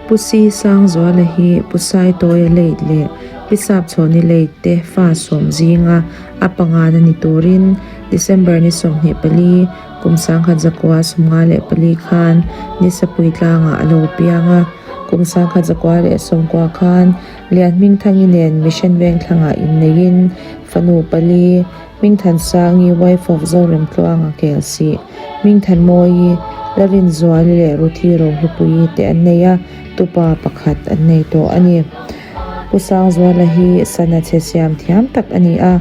Pu Si Sangzuala hi Pu Saitawia late leh Pi Sapchhawni late te fa sawm zinga a pangana ni turin December ni 24, kum 1994 khan Nisapui tlangah a lo piang a. Kum 1990 khan Lianhmingthangi nen Mission Vengthlangah inneiin fanu pali, Hmingthansangi, wife of Zoremtluanga Kelsih, Hmingthanmawii, Larinzuali leh Ruthi Rohlupuii te an nei a, tupa pakhat an nei tawh a ni. Pu Sangzuala hi sana chhe siam thiam tak a ni a,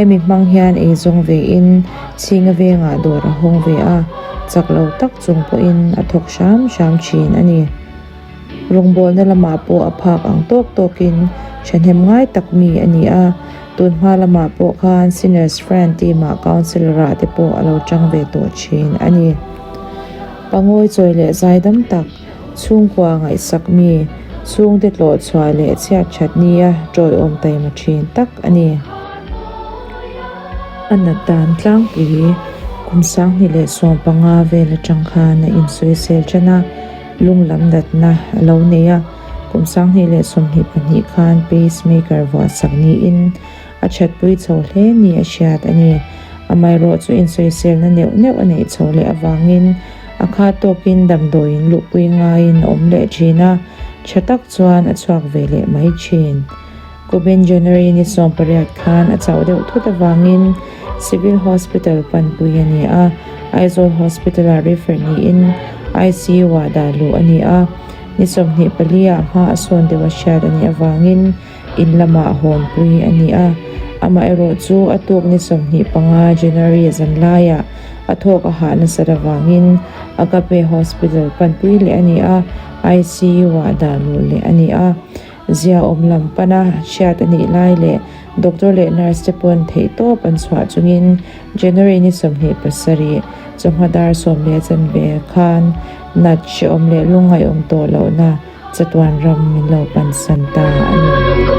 hemi hmang hian eizawng vein Chhinga vengah dawr a hawng ve a, chak lo tak chung pawhin a thawk hram hram thin a ni. Rawngbawlna lamah pawh a phak ang tawk tawkin thahnem ngai tak mi a ni a, tun hma lamah pawh khan Sinners Friend team-ah Councillor ah te pawh a lo tang ve tawh thin a ni. Pangawi chawi leh zaidam tak, chhungkua ngaihsak mi, chhungte tlawh chhuah leh chhiat that nia tawiawm taima thin tak a ni. A nat dan tlangpui kum 2015 vel atang khan a insawisel tan a. Lung lam natna a lo nei a, kum 2022 khan pacemaker vuahsak niin a thatpui chho hle ni a hriat a ni. Amaherawh chu insawiselna neuh neuh a neih chho leh avangin a kha tawkin damdawiin luhpui ngaiin a awm leh thin a, tha tak chuan a chhuak ve leh mai thin. Kumin January ni 18 khan a chauh deuh thut avangin Civil Hospital panpui a ni a, Aizawl Hospital-ah refer niin ICU-ah dah luh a ni a. Ni 24 ah hma a sawn deuh a hriat a nih avangin in lamah hawnpui a ni a. Amaherawh chu a tuk ni 25 January zanlaiah a thawk a hah nasat avangin Agape Hospital panpui leh a ni a, ICU-ah dah luh leh a ni a. Ziaawm lam pana hriat a nih lai leh doctor leh nurse te pawn theihtawp an chhuah chungin January ni 27 chawhma dar 10:15 khan nat hrehawm leh lungngaihawm tawh lohna chatuan ram min lo pansan ta a ni.